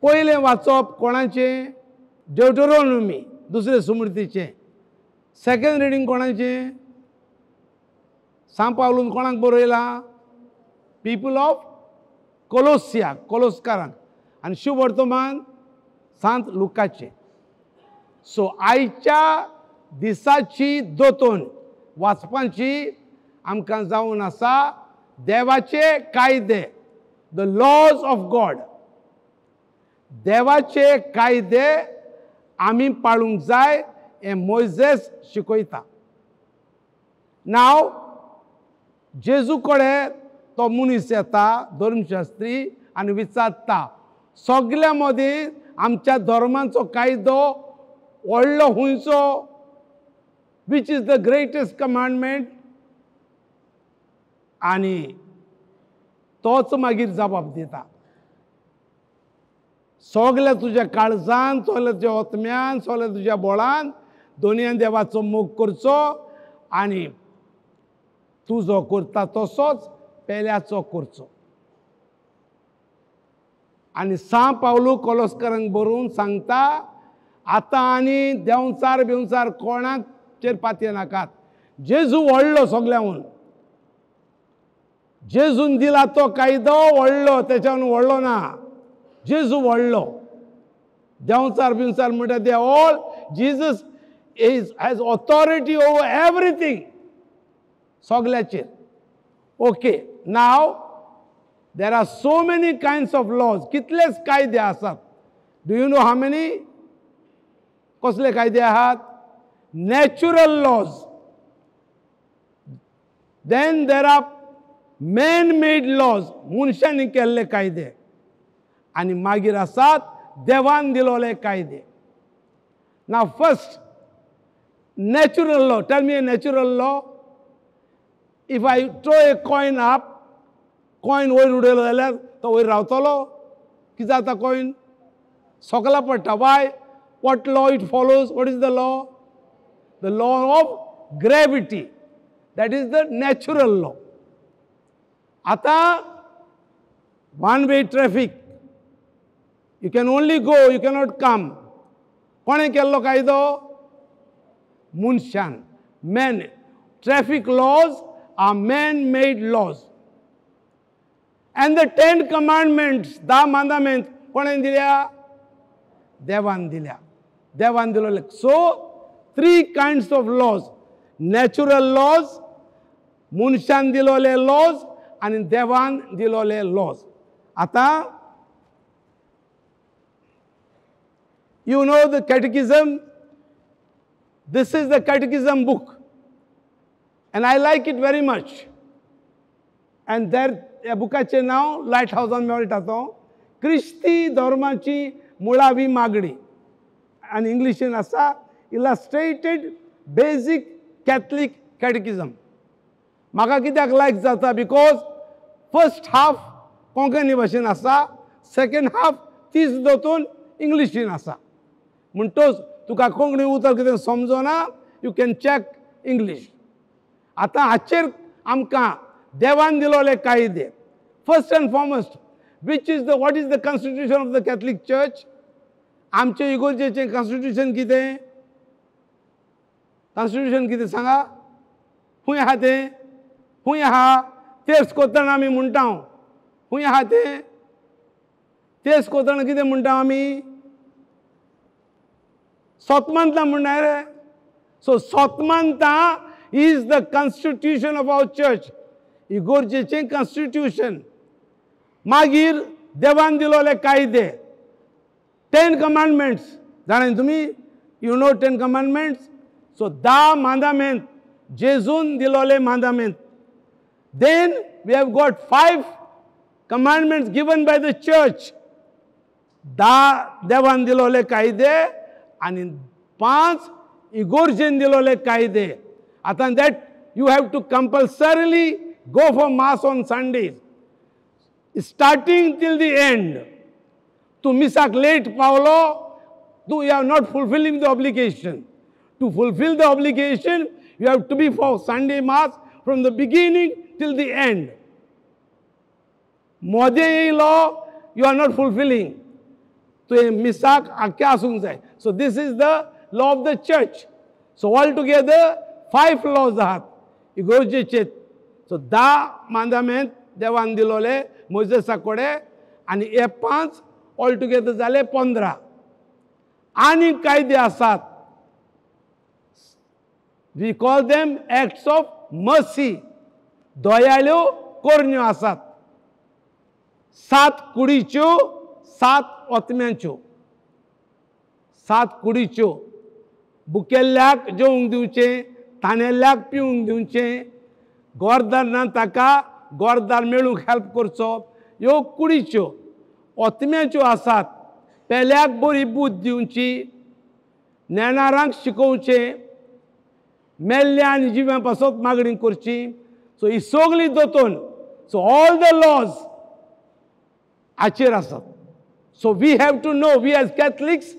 पयलें वाचप कोणाचें? ड्युटेरोनॉमी, दुसरे सुमृतीचें. सेकंड रिडींग कोणाचें? सांत पावलून कोणाक बरयलां? पिपल ऑफ कोलोसिया, कोलोस्कारांक. आनी शुभवर्तमान सांत लुकाचें. सो आयच्या दिसाची दोतोन वाचपाची आमकां जावन आसा देवाचे कायदे, the lodge of God. देवाचे कायदे आमी पाळूंक जाय हें मोयजेस शिकयता. नाव जेजू कडेन तो मनीस येता, धर्मशास्त्री, आनी विचारता सगल्या मदीं आमच्या धर्माचो कायदो व्हडलो खंयचो? Which is the greatest commandment? आनी तोच मागीर जबाब दिता, सगल्या तुज्या काळजान, सगल्या तुज्या आत्म्यान, सगल्या तुज्या बोळान दोनयान देवाचो मोग करचो आनी तूं जो करता तसोच पेल्याचो करचो. आनी सांत पावलू कोलोस्करांक बरोवन सांगता, आतां आनी देंवचार बिवचार कोणाक चेर पातये नाकात. जेजू व्हडलो सगल्यांहून. जेजून दिला तो कायदो व्हडलो, तेच्याहून व्हडलो ना. जेजू व्हडलो. देंवचार बिवचार म्हणटा ते all Jesus is has authority over everything, सगल्याचेर. Okay, now there are so many kinds of laws. कितलेच कायदे आसात. Do you know how many? कसले कायदे आहात? Natural laws. Then there are man made laws, मनशांनी केल्ले कायदे. आनी मागीर आसात देवान दिलोले कायदे. Now first natural law. Tell me a natural law. If I throw a coin up, coin वयर उडयलो जाल्यार तो वयर रावतलो? कितें जाता? कॉयन सकला पडटा. Why? What law it follows? What is the law? The law of gravity. That is the natural law. आतां one way traffic, you can only go, you cannot come. कोणें केल्लो कायदो? मनशान. Man. Traffic laws are man made laws. And the 10 commandments, 10 mandaments, कोणें दिल्या? देवान दिल्या. देवान दिलो. So 3 kinds of laws, natural laws, मनशान दिलोले लॉज आनी देवान दिलोले लॉज. आतां you know the catechism. This is the catechism book and I like it very much. And there ह्या बुकाचें नांव लायट हावजान मेळटा तो, क्रिस्ती धर्माची मुळावी मागणी. आनी इंग्लिशीन आसा इलस्ट्रेटेड बेजीक कॅथलीक कॅटकिजम. म्हाका कित्याक लायक जाता? Because first half Konkani भाशेन आसा, सेकेंड हाफ तीच दोतून इंग्लिशीन आसा. म्हणटोच तुका कोंकणी उतर कितें समजना, you can check English. आतां हाचेर आमकां देवान दिलोले कायदे. First and foremost, which is the what is the constitution of the Catholic church? आमचे इगोर्जेचें कॉन्स्टिट्यूशन कितें? कॉन्स्टिट्यूशन कितें सांगा? खंय आहा तें? खंय आहा? तेर्स कोत्तना आमी म्हणटा खंय आहा तें? तेर्स कोत्तना कितें म्हणटा आमी? सोतमानता म्हणना रे. सो सोतमानता is the constitution of our church, इगोर्जेचें constitution. मागीर देवान दिलोले कायदे, 10 कमांडमेंट्स. जाणा तुमी? You know 10 commandments. So 10 mandament, जेजून दिलोले mandament. Then we have got 5 commandments given by the church. 10 देवान दिलोले कायदे आनी 5 इगोर्जेन दिलोले कायदे. आतां that you have to compulsorily go for mass on Sundays, starting till the end. तूं मिसाक लेट पावलो, तूं you are not fulfilling the obligation. To fulfil the obligation you have to be for Sunday mass from the beginning till the end. मोदें येयलो, you are not fulfilling. तुवें मिसाक आख्खें आसूंक जाय. So this is the law of the church. So all together 5 laws आहात इगोर्जेचे. So 10 मांदामेंत देवान दिलोले मोयजेसा कडेन आनी हे 5 ऑल टुगेदर जाले 15. आनी कायदे आसात, we call them acts of mercy, दयाल्यो करण्यो आसात. 7 कुडीच्यो, 7 ओतम्यांच्यो. 7 कुडीच्यो, बुकेल्ल्याक जेवंक दिवचें, तानेल्ल्याक पिवंक दिवचें, गोरदार ना ताका गोरदार मेळूंक हेल्प करचो, ह्यो कुडीच्यो. ओतम्याच्यो आसात, पेल्याक बरी बूद दिवची, नेणारांक शिकोवचें, मेल्ल्या आनी जिव्या पासत मागणी करची. सो ही सगळी दोतोन, सो ऑल the lodge हाचेर आसात. So we have to know, we as Catholics,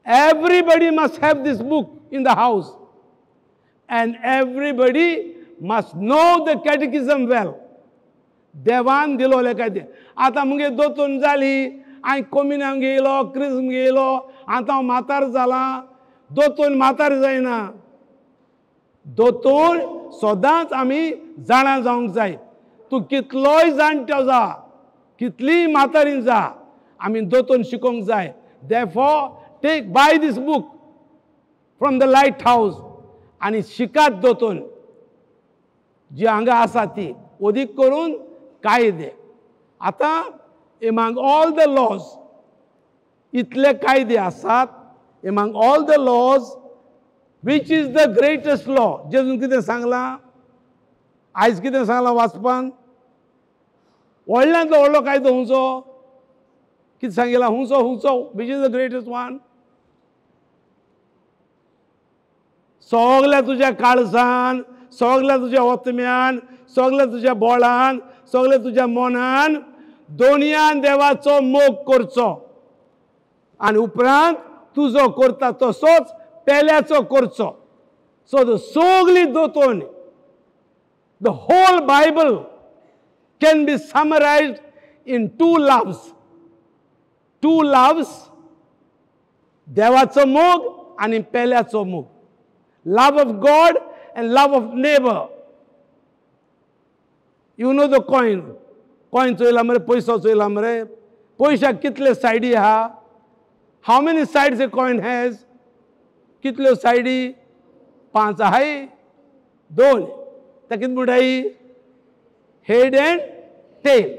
everybody must have this book in the house and everybody must know the catechism well. देवान दिलोले कायदे. आतां मुगे दोतोन जाली, हांवें कोमिनांग घेयलो, क्रिज्म घेयलो, आतां हांव म्हातार जालां. दोतोन म्हातार जायना, दोतोन सदांच आमी जाणा जावंक जाय. तूं कितलोय जाणटो जा, कितलीय म्हातारी जा, आमी दोतोन शिकोवंक जाय. Therefore take buy this book from the light house आनी शिकात दोतोन जी हांगा आसा ती, अदीक करून कायदे. आतां एमांग ऑल the lodge, इतले कायदे आसात, among all the laws which is the greatest law? जेजून कितें सांगलां आयज, कितें सांगलां वाचपान? व्हडल्यांतलो व्हडलो कायदो हुंचो? कितें सांगिलां? हुंचो हुंचो, which is the greatest one? सगल्या तुज्या काळजान, सगल्या तुज्या ओतम्यान, सगल्या तुज्या बोळान, सगल्या तुज्या मनान दोनयान देवाचो मोग करचो आनी उपरांत तुजो करता तसोच पेल्याचो करचो. सो सगली दोतोन, the whole Bible can be summarised in 2 loves. 2 loves, देवाचो मोग आनी पेल्याचो मोग. Love of God and love of neighbour. You know the coin, coin चोयला मरे, पयसो चोयला मरे, पयशाक कितले सायडी आहा? How many sides a coin has? कितल्यो सायडी? 5 आहाय, 2. ताका कितें म्हणटाय? Head and tail.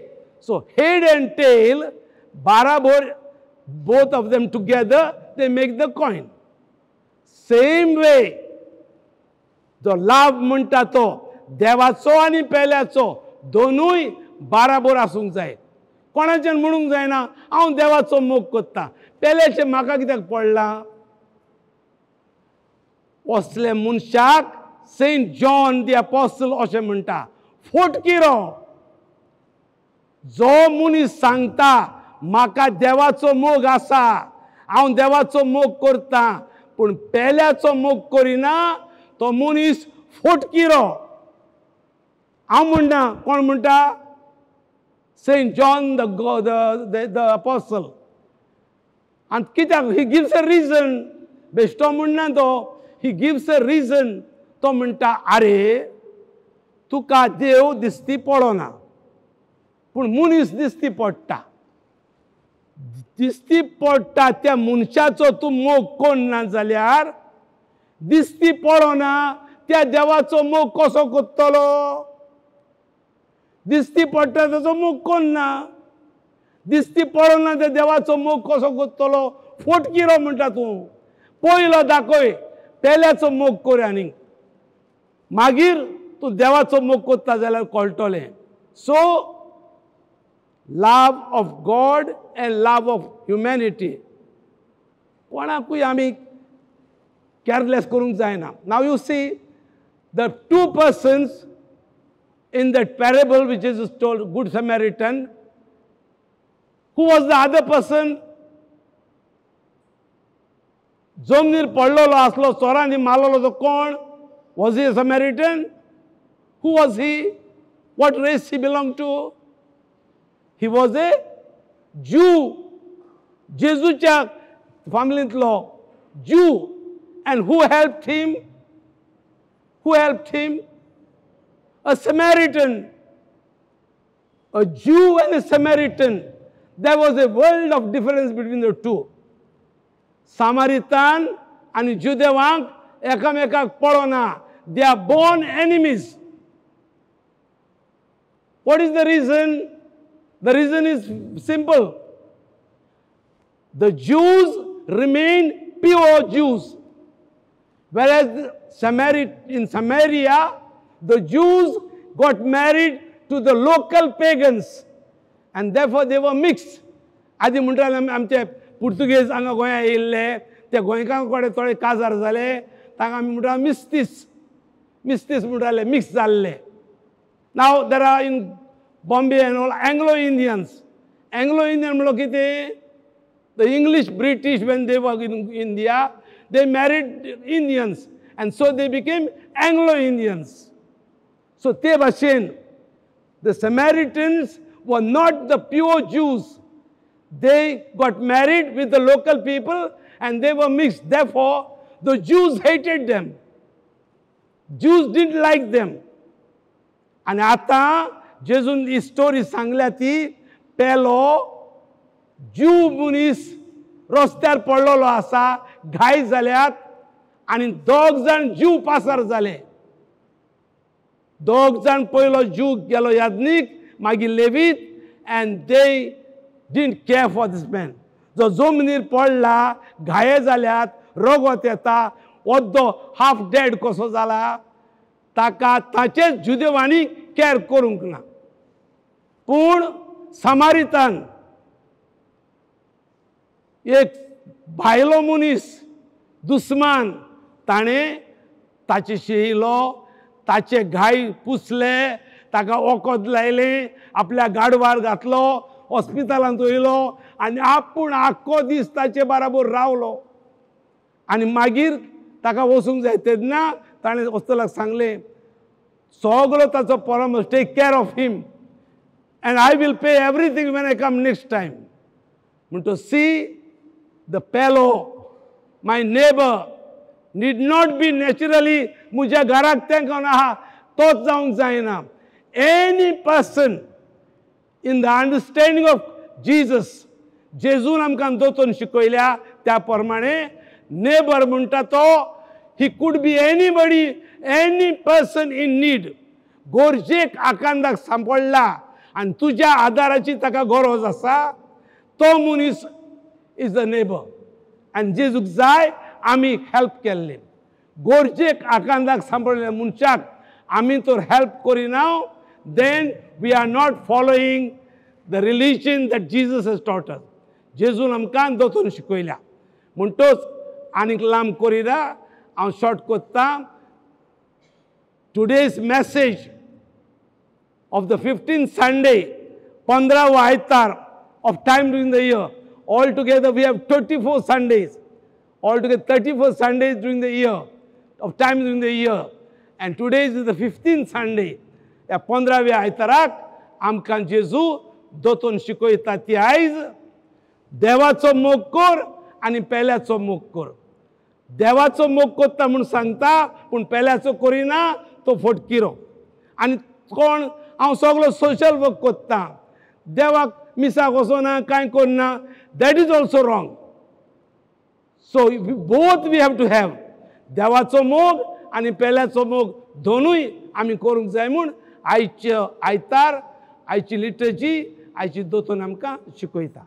So head and tail Barabar, both of them together they make the coin. Same way जो लाभ म्हणटा तो देवाचो आनी पेल्याचो दोनूय बाराबर आसूंक जाय. कोणाच्यान म्हणूंक जायना हांव देवाचो मोग करता, पेल्याचें म्हाका कित्याक पडलां? असले मनशाक सेंट जॉन the apostle अशें म्हणटा, फोटकिरो. जो मनीस सांगता म्हाका देवाचो मोग आसा, हांव देवाचो मोग करता, पूण पेल्याचो मोग करिना, तो मनीस फोटकिरो. हांव म्हणटा, कोण म्हणटा? Saint John the apostle. आनी कित्याक? He gives a reason. बेश्टो म्हणना तो, ही गिव्स अ रिजन. तो म्हणटा, आरे तुका देव दिसती पडना, पूण मनीस दिसती पडटा. दिसती पडटा त्या मनशाचो तूं मोग कोण ना जाल्यार दिसती पडना त्या देवाचो मोग कसो करतलो? दिसती पडटा ताचो मोग कोण ना, दिसती पडना त्या देवाचो मोग कसो करतलो? फोटकिरो म्हणटा तूं. पयलो दाखय पेल्याचो मोग कर आनी मागीर तूं देवाचो मोग करता जाल्यार कळटलें. So love of God and love of humanity, कोणाकूय आमी केअरलेस करूंक जायना. Now you see the 2 persons in that parable which is told, Good Samaritan. Who was the other person? जमनीर पडलेलो आसलो, चोरांनी मारलेलो तो कोण? Was he a Samaritan? Who was he? What race he belonged to? He was a Jew. जेजूच्या फामिलींतलो Jew. And who helped him? Who helped him? A Samaritan. A Jew and a Samaritan. There was a world of difference between the two. Samaritan आनी जुदेवांक एकामेकाक पळोना. They are born enemies. What is the reason? The reason is simple. The Jews remain pure Jews, whereas in Samaria, the Jews got married to the local pagans and therefore they were mixed. आदी म्हणटाले आमचे पुर्तुगेज हांगा गोंया येयल्ले, ते गोंयकारां कडेन थोडे काजार जाले, तांकां आमी म्हणटा मिस्तीस, मिस्तीस म्हणटाले, मिक्स जाल्ले. Now there are in Bombay and all Anglo Indians. Anglo Indian म्हणलो कितें? The English, British, when they were in India, they married Indians and so they became Anglo Indians. So ते भाशेन the Samaritans were not the pure Jews. They got married with the local people and they were mixed. Therefore, the Jews hated them. Jews didn't like them. आनी आतां जेजून ही story सांगल्या ती पेलो Jew मनीस रस्त्यार पडलेलो आसा, घाय जाल्यात आनी दोग जाण ज्यू पासार जाले. दोग जाण, पयलो ज्यू गेलो याज्ञीक, मागीर लेवीत, and they didn't care for this man जो जमनीर पडला, घाये जाल्यात, रगत येता, ओद्दो हाफ डेड कसो जाला. ताका ताचेच जुदेवांनी कॅर करूंक ना. पूण समारितान, एक भायलो मनीस, दुस्मान, ताणें ताचे येयलो, ताचे घाय पुसले, ताका वखद लायलें, आपल्या गाडवार घातलो, हॉस्पिटलांत वयलो आनी आपूण आख्खो दीस ताचे बराबर रावलो. आनी मागीर ताका वचूंक जाय तेन्ना ताणें वस्तलाक सांगलें, सगलो ताचो परामर्श, take care of him and I will pay everything when I come next time. म्हणटो see, the पेलो, my neighbour, need not be naturally म्हज्या घराक तेंकोन आहा तोच जावंक जायना. Any person in the understanding of Jesus, जेजून आमकां दोतोन शिकयल्या त्या प्रमाणे नेबर म्हणटा तो he could be anybody, any person in need. गरजेक आकांदाक सांपडला आनी तुज्या आदाराची ताका गरज आसा, तो मनीस is a neighbour. आनी जेजूक जाय आमी हेल्प केल्ले. गरजेक आकांदाक सांपडलेल्या मनशाक आमी तर हेल्प करिना, then we are not following the religion that Jesus has taught us. जेजून आमकां दोतोन शिकयल्या. म्हणटोच आनीक लांब करिना, हांव शॉर्ट करता. Today's message of the 15th Sunday, 15वो आयतार of time during the year. Altogether we have 34 Sundays. Altogether 34 Sundays during the year, of time during the year. And today is the 15th Sunday. ह्या 15व्या आयताराक आमकां जेजू दोतोन शिकयता ती आयज देवाचो मोग कर आनी पेल्याचो मोग कर. देवाचो मोग करता म्हूण सांगता पूण पेल्याचो करिना तो फटकिरो. आनी कोण हांव सगलो सोशल वर्क करता, देवाक मिसाक वचना, कांय करना, that is also wrong. So both we have to have. देवाचो मोग आनी पेल्याचो मोग दोनूय आमी करूंक जाय म्हूण आयचे आयतार, आयची लिटर्जी, आयची दोतोन आमकां शिकयता.